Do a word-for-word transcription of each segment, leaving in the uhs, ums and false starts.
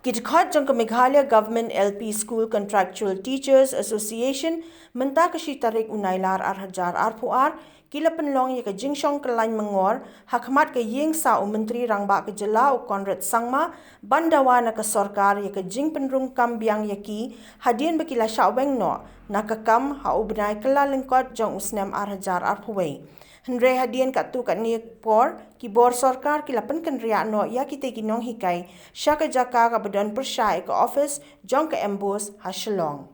Ki dkhot jong ka Meghalaya Government L P School Contractual Teachers Association mynta ka shi tarik u Nailar ar hajar arphew ar ki la pynlong ïa ka jingshong kyllaiñ mangor ha khmat ka ïing sah u Myntri Rangbah ka jylla u Conrad Sangma ban dawa na ka sorkar ïa ka jingpynrung kam biang ïa ki hadien ba ki la shah weng noh na ka kam ha u bnai Kyllalyngkot jong u snem ar hajar arphew wei. Hynrei hadien katto katne por ki bor sorkar ki la pynkynriah noh ïa kitei ki nonghikai sha ka jaka kaba don pyrshah ïa ka office jong ka MBOSE ha Shillong.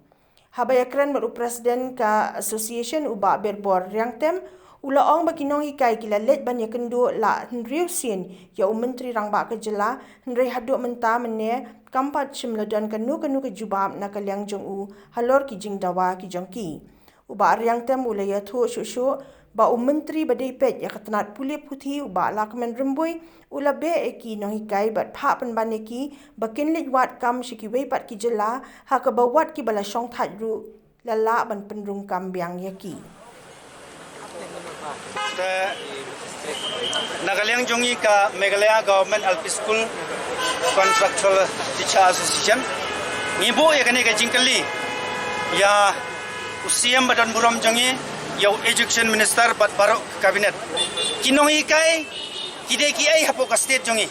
Haba ïakren bad u president ka association u Bah Birbor Riangtem u la ong ba ki nonghikai ki la leit ban ïakynduh la hynriew sien ïa u Myntri Rangbah ka jylla hynrei haduh mynta mynne kam pat shym la don kano kano ka jubab na ka liang jong u halor ki jingdawa ki jong ki. U Bah Riangtem u la ïathuh shuh shuh ba u Myntri ba dei peit ïa ka tnat pule puthi u Bah Lahkmen Rymbui u la beh ïa ki nonghikai bad phah pynban ïa ki ba kin leit wad kam sha kiwei pat ki jylla ha kaba wat kiba la shong thait ruh la lah ban pynrung kam biang ïa ki. Te na ka liang jong ngi ka Meghalaya Government L P School Contractual Teacher Association ngi buh ïa kane ka jingkylli ïa u C M ba don burom jong ngi, ïa u Education Minister bad baroh ka Cabinet. Ki nonghikai ki dei kiei hapoh ka state jong ngi?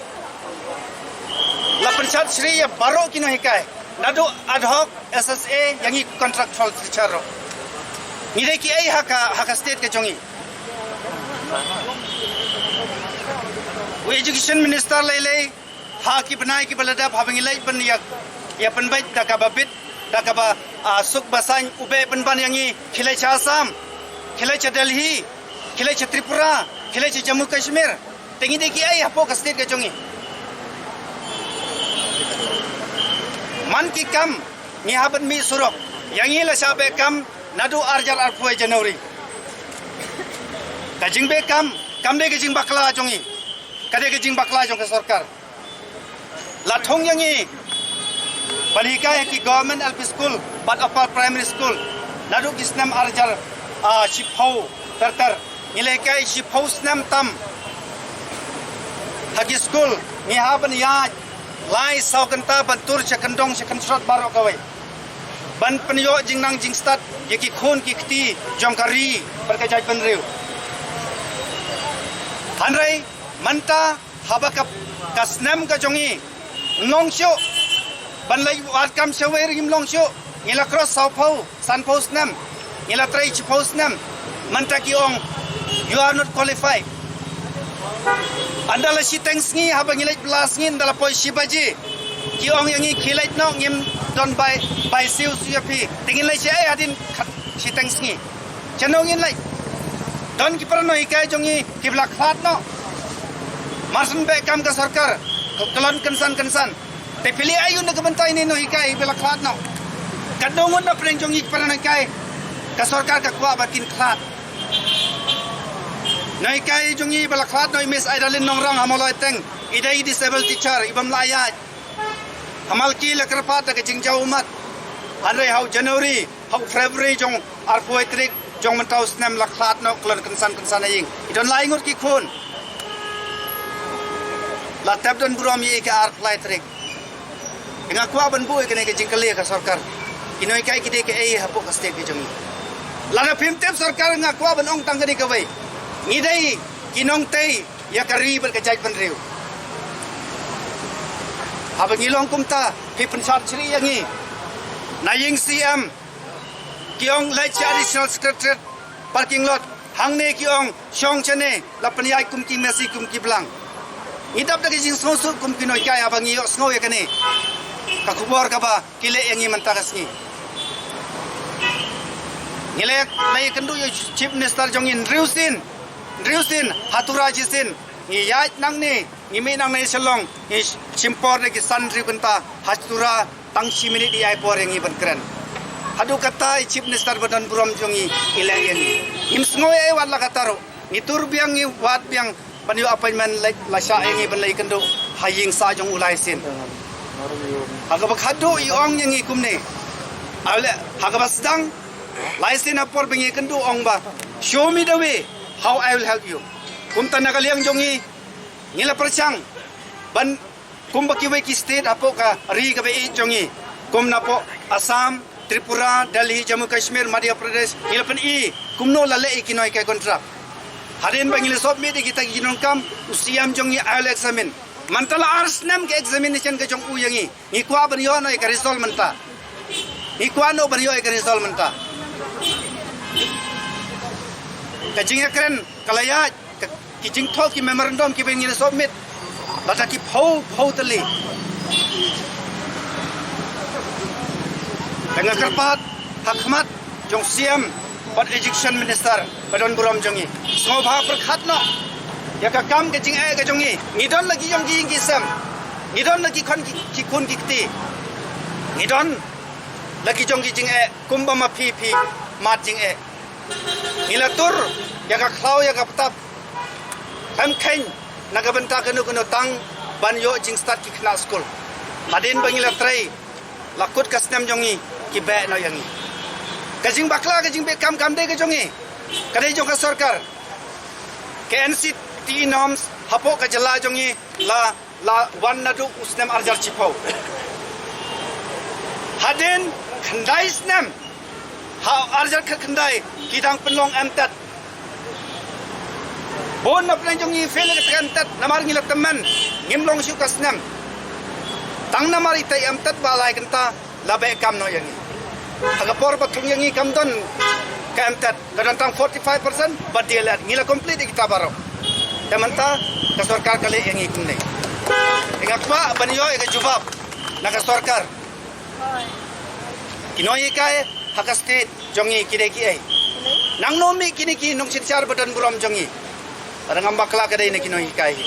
La pynshad shri ïa baroh ki nonghikai, naduh ad hoc, S S A, ïa ngi contractual teacher ruh. Ngi dei kiei ha ka, ha ka state ka jong ngi? U Education Minister lei lei ha ki bnai kiba la dep haba ngi leit ban ïa, ïa pynbeit da kaba bit, da kaba, ah, suk ba saiñ, u beh pynban ïa ngi, khie leit sha Assam, khie leit sha Delhi, khie leit sha Tripura, khie leit sha Jammu Kashmir. Te ngi dei kiei hapoh ka state ka jong ngi? Man ki kam ngi hap ban mih surok. Ïa ngi la shah beh kam naduh ar hajar arphew January. Ka jingbeh kam kam dei ka jingbakla jong ngi. Ka dei ka jingbakla jong ka sorkar. La thung ïa ngi ban hikai ha ki Government L P School bad Upper Primary School naduh ki snem ar hajar, ah, shiphew ter ter. Ngi la hikai shiphew snem tam ha ki school. Ngi hap ban ïaid lai saw kynta ban tur sha kyndong sha kynshrot baroh kawei ban pynïoh jingnang jingstad ïa ki khun ki kti jong ka ri bad ka jaitbynriew. Hynrei mynta haba ka, ka snem ka jong ngi, ngim long shuh ban leit wad kam shawei ruh, ngim long shuh. Ngi la cross sawphew, sanphew snem, ngi la trei shiphew snem. Mynta ki ong, "You are not qualified." Ynda la shiteng sngi, haba ngi leit bylla sngi, ynda la poi shi baje, ki ong ïa ngi, "Khie leit noh, ngim don bai, bai siew siew ïa phi." Te ngin leit shaei hadien khat shiteng sngi? Shano ngin leit? Don ki para nonghikai jong ngi kiba la khlad noh. Mar shen beh kam ka sorkar, kyllon kynsan kynsan. Te phi leh aïu na ka bynta ine i nonghikai ba la khlad noh? Katno ngut na pdeng jong ngi ki para nonghikai ka sorkar ka kwah ba kin khlad? Nonghikai jong ngi ba la khlad noh, i Miss Idalin Nongrang ha Mawlai Teng, i dei i disabled teacher, i bym lah ïaid. Ha Malki la kyrpad da ka jingjaw ummat. Hynrei ha u January, ha u February jong arphew tarik jong mynta u snem la khlad noh, kyllon kynsan kynsan ha ïing. I don lai ngut ki khun. La tep don burom ïa i ka arphew lai tarik. Nga kwah ban buh ïa kane ka jingkylli ha ka sorkar. Ki nonghikai ki dei kiei hapoh ka state ka jong ngi? Lada phim tip sorkar, nga kwah ban ong tang kane kawei. Ngi dei ki nongtei ïa ka ri bad ka jaitbynriew. Haba ngi long kumta, phi pynshad shrieh ïa ngi. Na ïing C M ki ong leit sha Additional Secretariat parking lot. Hangne ki ong shong shane, la pynïaid kum ki masi kum ki blang. Ngi dap da ka jingsngewsuk kum ki nonghikai haba ngi ïohsngew ïa kane ka khubor kaba ki leh ïa ngi mynta ka sngi. Ngi leh, la ïakynduh ïa u Chief Minister jong ngi hynriew sien, hynriew sien, ha Tura shisien. Ngi ïaid nangne, ngi mih nangne Shillong, ngi shim por da ki san hynriew kynta, ha Tura tang shi minit i ai por ïa ngi ban kren. Haduh katta i Chief Minister ba don burom jong ngi i leh ïa ngi. Ngim sngew ei ei wat la katta ruh. Ngi tur biang, ngi wad biang ban ïoh appointment, la, la shah ïa ngi ban leit kynduh ha ïing sah jong u lai sien. Ha kaba khadduh i ong ïa ngi kumne. Ai leh, ha kaba sdang, lai sien ha por ba ngi kynduh, ong ba, "Show me the way, how I will help you." Kumta na ka liang jong ngi, ngi la pyrshang ban kumba kiwei ki state hapoh ka ri kaba ïeit jong ngi, kum napoh Assam, Tripura, Delhi, Jammu Kashmir, Madhya Pradesh, ngi la pyni kumno la leh ïa ki nonghikai contract. Hadien ba ngi la submit ïa kita ki jingdonkam, u C M jong ngi u la examine. Mynta la ar snem ka examination ka jong u ïa ngi. Ngi kwah ban ïoh noh ïa ka result mynta. Ngi kwah noh ban ïoh ïa ka result mynta. Ka jingïakren ka la ïaid, ka, ki jingthoh ki memorandum kiba ngi la submit, lada ki phew phew tylli. Te nga kyrpad ha khmat jong C M bad Education Minister ba don burom jong ngi, sngewbha pyrkhat noh ïa ka kam ka jingeh ka jong ngi. Ngi don la ki jong ki ïing ki sem, ngi don la ki khun ki, ki khun ki kti, ngi don la ki jong ki jingeh kumba ma phi phi mad jingeh. Ngi la tur ïa ka khlaw ïa ka btap, khlem kheiñ na ka bynta kano kano tang ban ïoh jingstad ki khynnah skul. Hadien ba ngi la trei, la kut ka snem jong ngi, ki beh noh ïa ngi. Ka jingbakla ka jingbeh kam kam dei ka jong ngi, ka dei jong ka sorkar. Ka N C T E norms hapoh ka jylla jong ngi la, la wan naduh u snem ar hajar shiphew. Hadien khyndai snem, ha ar hajar khatkhyndai ki dang pynlong M TET. Bun na pdeng jong ngi fail ïa ka M TET namar ngi la tymmen, ngim long shuh ka snem. Tang namar ita M TET ba lai kynta la beh kam noh ïa ngi. Ha ka por ba thung ïa ngi kam don ka M TET, ka don tang forty-five percent bad D L Ed, ngi la complete ïa kita baroh. Te mynta ka sorkar ka leh ïa ngi kumne. Nga kwah ban ïoh ïa ka jubab na ka sorkar. Ki nonghikai ha ka state jong ngi ki dei kiei? Nangno mih kine ki nongsynshar ba don burom jong ngi? Lada ngam bakla ka dei na ki nonghikai hi.